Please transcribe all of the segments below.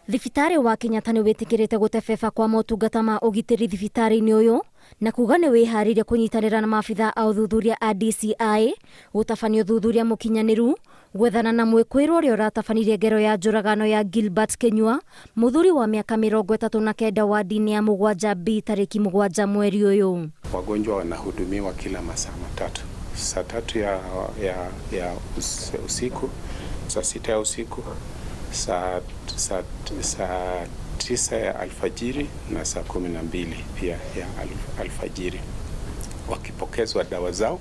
Thibitarĩ wa Kenyatta nĩ wĩtĩkĩrĩte gũtebeba kwa motungata ma ũgitĩri thibitarĩ-inĩ ũyũ na kuga nĩ wĩharĩirie kũnyitanĩra na maabitha a ũthuthuria a DCI gũtabania ũthuthuria mũkinyanĩru gwethana na mwĩkũĩrwo ũrĩa ũratabanirie ngero ya njũragano ya Gilbert Kinyua, mũthuri wa mĩaka 39 wadi-inĩ ya 7 B tarĩki 7 mweri ũyũ. Wagonjwa wanahudumiwa kila masaa 3, saa 3 ya usiku, saa 6 ya usiku, saa 9 ya alfajiri na saa 12 pia ya alfajiri, wakipokezwa dawa zao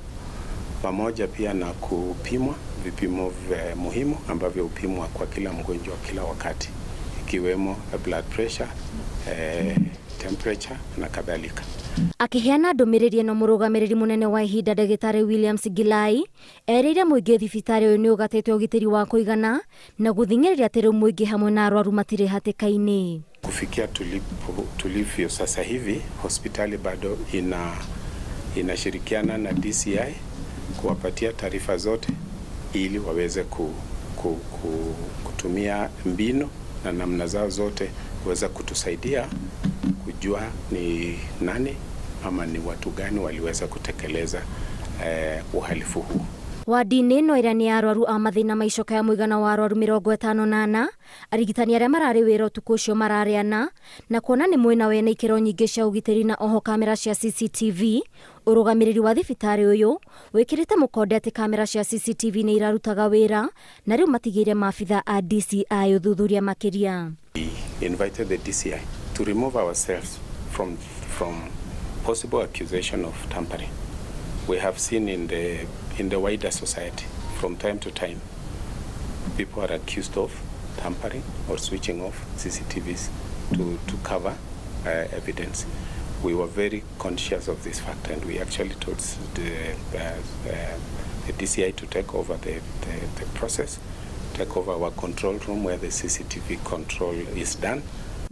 pamoja pia na kupimwa vipimo vya muhimu ambavyo hupimwa kwa kila mgonjwa kila wakati, ikiwemo blood pressure, temperature na kadhalika. Akiheana ndũmĩrĩri ĩno, mũrũgamĩrĩri mũnene wa ihinda ndagĩtarĩ Williams Gilai erĩire mũingĩ thibitarĩ ũyũ nĩ ũgatĩte ũgitĩri wa kũigana na gũthing'ĩrĩria atĩ rĩu mũingĩ hamwe na arwaru matirĩ hatĩka-inĩ. Kufikia tulivyo sasa hivi, hospitali bado inashirikiana na DCI kuwapatia taarifa zote ili waweze kutumia mbinu na namna zao zote kuweza kutusaidia kujua ni nani ama ni watu gani waliweza kutekeleza uhalifu huu. Wadi-inĩ ĩno ĩrĩa nĩ ya arwaru a mathĩna ma icoka ya mũigana wa arwaru 54, arigitani arĩa mararĩ wĩra ũtukũ ũcio mararĩ 4, na kuona nĩ mwena wena ikĩro nyingĩ cia ũgitĩri na oho kamera cia CCTV, ũrũgamĩrĩri wa thibitarĩ ũyũ wĩkĩrĩte mũkonde atĩ kamera cia CCTV nĩ irarutaga wĩra na rĩu matigĩire maabitha a DCI ũthuthuria makĩria. We invited the DCI to remove ourselves from possible accusation of tampering. We have seen in the wider society from time to time people are accused of tampering or switching off CCTVs to cover evidence. We were very conscious of this fact, and we actually told the DCI to take over the process, take over our control room where the CCTV control is done.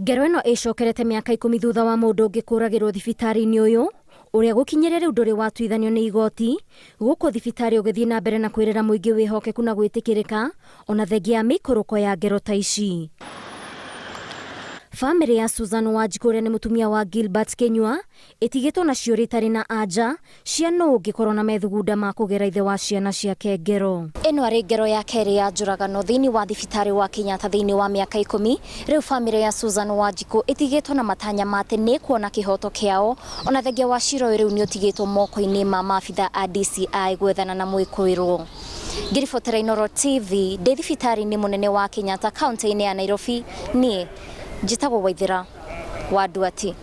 Ngero ĩno ĩcokerete mĩaka 10 thutha wa mũndũ ũngĩ kũragĩrwo thibitarĩ-inĩ ũyũ ũrĩa gũkinyĩria rĩu ndũrĩ watuithanio nĩ igoti, gũkũ thibitarĩ ũgĩthiĩ na mbere na kwĩrĩra mũingĩ wĩhokeku na gwĩtĩkĩrĩka ona thengia ya mĩikũrũko ya ngero ta ici. Bamĩrĩ ya Susan Wanjikũ ũrĩa nĩ mũtumia wa Gilbert Kinyua ĩtigĩtwo na ciũria itarĩ na anja cia nũ ũngĩkorwo na methugunda ma kũgera ithe wa ciana ciake ngero. Ĩno arĩ ngero ya kerĩ ya njũragano thĩinĩ wa thibitarĩ wa Kenyatta thĩinĩ wa mĩaka 10. Rĩu bamĩrĩ ya Susan Wanjikũ ĩtigĩtwo na matanya ma atĩ nĩ kuona kĩhoto kĩao ona thengia wa cira ũyũ rĩu nĩ ũtigĩtwo moko-inĩ ma maabitha a DCI gwethana na mwĩkũĩrwo. Ngĩribotera Inooro TV ndĩ thibitarĩ-inĩ mũnene wa Kenyatta kaunti-inĩ ya Nairobi, niĩ njĩtagwo Waithera wa Nduati.